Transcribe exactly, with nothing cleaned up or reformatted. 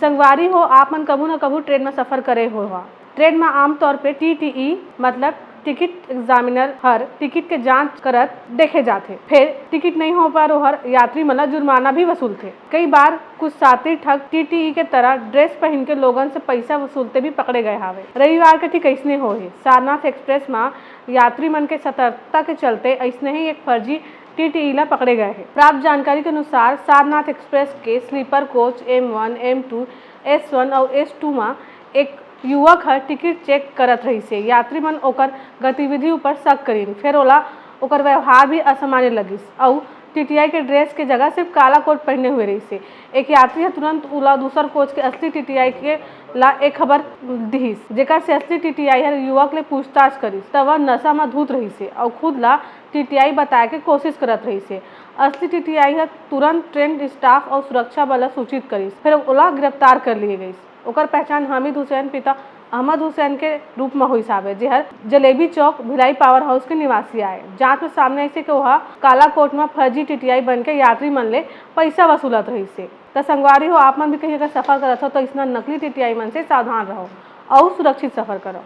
संगवारी हो, आप मन कभू न कभू ट्रेन म सफर करे हो हा। ट्रेन म आमतौर पे टीटीई मतलब टिकट एग्जामिनर हर टिकट के जांच करत देखे जाथे। फेर टिकट नहीं हो पार ओहर यात्री मन ला जुर्माना भी वसूलथे। कई बार कुछ साथी ठग टीटीई के तरह ड्रेस पहन के लोगन से पैसा वसूलते भी पकड़े गए हावे। रविवार के ठीक अइसने होहे। सारनाथ एक्सप्रेस म यात्री मन के सतर्कता के चलते अइसने ही एक फर्जी टीटीई ला पकड़े गए हे। प्राप्त जानकारी के अनुसार, सारनाथ एक्सप्रेस के sleeper coach M one, M two, S one अउ एस टू म एक युवक ह टिकट चेक करत रहिस हे। यात्री मन ओकर गतिविधि ऊपर शक करिन, फेर ओला ओकर व्यवहार भी असामान्य लगिस अउ टीटीआई के ड्रेस के जगह सिर्फ काला कोट पहने हुए रहिस हे। एक यात्री ह तुरंत ओला दूसर कोच के असली टीटीआई के ला एक खबर दिहिस, जेकर से असली टीटीआई हर युवक ले पूछताछ करिस, त वह नशा म धुत रहिस हे अउ खुद ला टीटीआई बताए के कोशिश करत रहिस हे। असली टीटीआई ह तुरंत ट्रेन स्टाफ अउ सुरक्षा बल ला सूचित करिस, फेर ओला गिरफ्तार कर लिए गइस। ओकर पहचान हामिद हुसैन पिता अहमद हुसैन के रूप म होइस हावे, जेहर जलेबी चौक भिलाई पावर हाउस के निवासी आय। जांच में सामने आइस हे कि ओहा काला कोट म फर्जी टीटीआई बन के यात्री मन ले पइसा वसूलत रहिस हे। त संगवारी हो, आप मन भी कहीं अगर सफर करत हो, तो इसना नकली टीटीआई मन से सावधान रहो अउ सुरक्षित सफर करो।